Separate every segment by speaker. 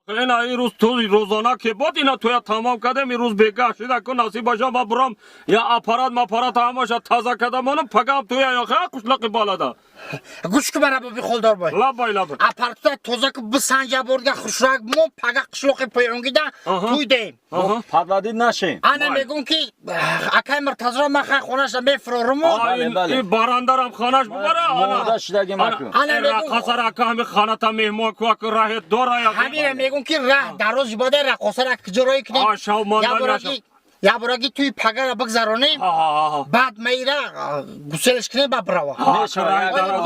Speaker 1: Ина ин рӯз ту рӯзона ки буд, ина туя тамом кардем, ин рӯз бегаҳ шуда ку насиб боша, ма бурам я аппарат маппарат ҳамаша таза карда монам, пагам туя ё қишлоқи балада.
Speaker 2: Гӯш ку мара, боби холдор бой.
Speaker 1: Лаббай, лаббай.
Speaker 2: Аппаратта тоза ку, бисанҷа бурда хушрак мо пага қишлоқи поёнгида туй деем.
Speaker 3: Подводить нашем.
Speaker 2: Ана мегӯм ки акай Муртазро ман хай хонаша мефуроруму.
Speaker 1: Ин барандарам хонаш бубара.
Speaker 3: Мода шидаги маку.
Speaker 2: Ана мегӯм
Speaker 1: раққосара ака ҳами ханата меҳмон ку, аку раҳет дора.
Speaker 2: Ҳамира мегӯм ки раҳ дарози бода, раққосара куҷо кунем? Ябораги туи пагара бигзаронем, баъд маира гуселш кунем, ба бирава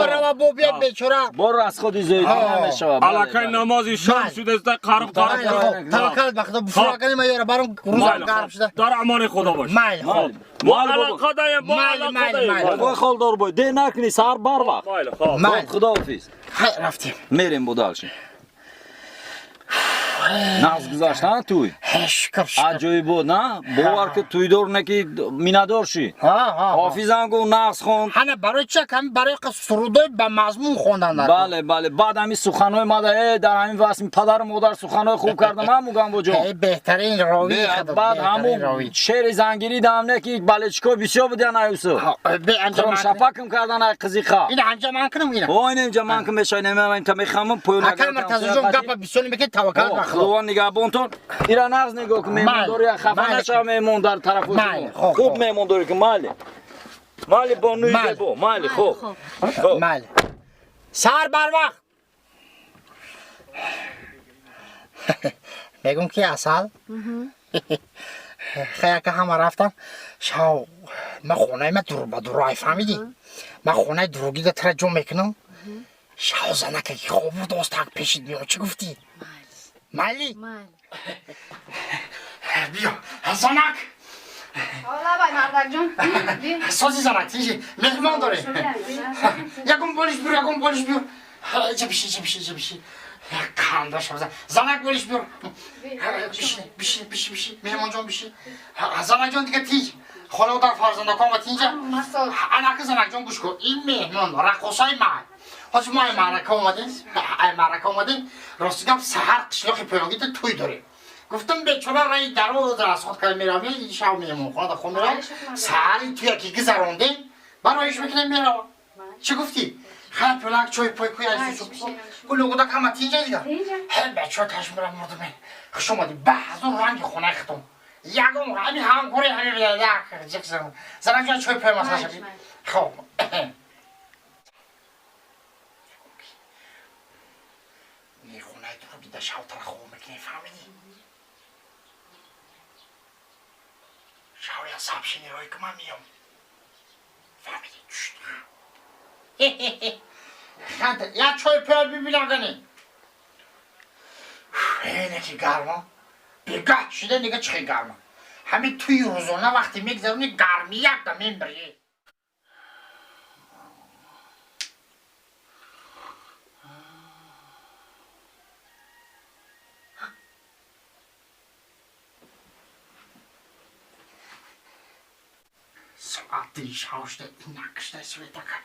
Speaker 2: бирава, бо биёд бечора.
Speaker 3: Бо расходи зоидӣ намешавад.
Speaker 1: Аллакай намози шом шудеста, қариб қариб.
Speaker 2: Таваккал ба Худо, буфуракани ма ёра баром, рӯзам гарм шуда.
Speaker 1: Дар амони Худо бош.
Speaker 2: Майли, хоб.
Speaker 1: Мо алоқадаем, мо алоқадаем.
Speaker 3: Бой холдор бой, дер накунӣ, саҳар барвақт.
Speaker 1: Майли, хоб.
Speaker 2: Майли.
Speaker 3: Худоҳофиз.
Speaker 2: Хай, рафтем.
Speaker 3: Мерем бо дальше. Нағз гузашт, а туй?
Speaker 2: Шукр, шукр.
Speaker 3: Аҷоиб буд, на? Бовар ки туйдор не ки миннатдор шӣ. Ҳофизам гуфт, нағз хонд.
Speaker 2: Ҳана барои ча ками барои сурудои ба мазмун хондан.
Speaker 3: Бале, бале. Баъд ҳамин суханҳои мада дар ҳамин васми падару модар суханҳои хуб кардам, ҳа Мугамбоҷон.
Speaker 2: Беҳтарин ровӣ.
Speaker 3: Баъд ҳамун шеъри зангирӣ дам не ки балечико бисёр будян, ай Юсуф. Шапакам кардан ай қизиқа.
Speaker 2: Ина ҳамҷа ман кунам ина.
Speaker 3: О, ина инҷа ман кун мешавад, ина ман та мехамам поён.
Speaker 2: Акай Муртазоҷон, гапа бисёр мекунед, таваккал ба Худо.
Speaker 3: Худованд нигаҳбонтон. Ира нағз нигоҳ кун, меҳмондорӣ хафа нашава меҳмон дар тарафи шумо. Хуб меҳмондорӣ кун, майли. Майли, бонуи зебо, майли, хуб.
Speaker 2: Майли. Саҳар барвақт. Мегӯм ки асал. Хаяка ҳама рафтам. Шав ма хонаи ма дур ба дурай, фаҳмидӣ? Ма хонаи дуругида тара ҷо мекунам. Шав занака ки хоб буд, остак пешид мео, чӣ гуфтӣ? Майли? Биё, занак.
Speaker 4: Лабай, мардакҷон.
Speaker 2: Сози, занак, тинҷи, меҳмон дорем. Ягон болиш биёр, ягон болиш биёр. Иҷа биши, иҷа биши, иҷа биши. Канда шав. Занак, болиш биёр. Биши, биши, биши, биши. Меҳмонҷон, биши. Занакҷон, дига тинҷ. Хонаводар фарзандакон ва тинҷа. Анаки, занакҷон, гӯш кун. Ин меҳмон раққосаи ман. Ҳозир мо ай маърака омадем, ай маърака омадем. Рости гап, саҳар қишлоқи поёнгида тӯй дорем. Гуфтам, бечора раи дароз расход карда меравем, ин шав меҳмонхонада хоб меравам. Саҳари туя ки гузарондем, бароиш мекунем, меравам. Чӣ гуфтӣ? Хай, пулак чой пой куя гулугудак ҳама тинҷа дига. Ҳе, бечора ташмира мурдаме. Хуш омадӣ ба ҳазор ранги хонаи хитом. Ягон ҳами ҳамкори ҳами як ҷиқсам. Занакҷон, чой пой масала шаби. Хоб. Хонаи туро дида шавтара хоб мекунем, фаҳмидӣ? Шав я сообщение рой ки ман миём. Фаҳмидӣ? Ханта, я чой пой бибинагани. Эне ки гармо. Бегаҳ шуда дига чихе гармо. Ҳамин туи рӯзона вақте мегзарони, гармӣ якда мембирӣ. Соати шав шуда, инакшда светака.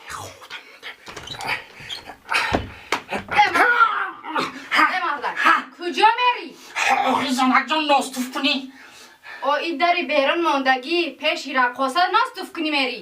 Speaker 2: Худам мондем.
Speaker 4: Мардак, куҷо мерӣ?
Speaker 2: Охи, занакҷон, ностуф кунӣ.
Speaker 4: О, и дари берун мондагӣ, пеши раққоса ностуф кунӣ мерӣ.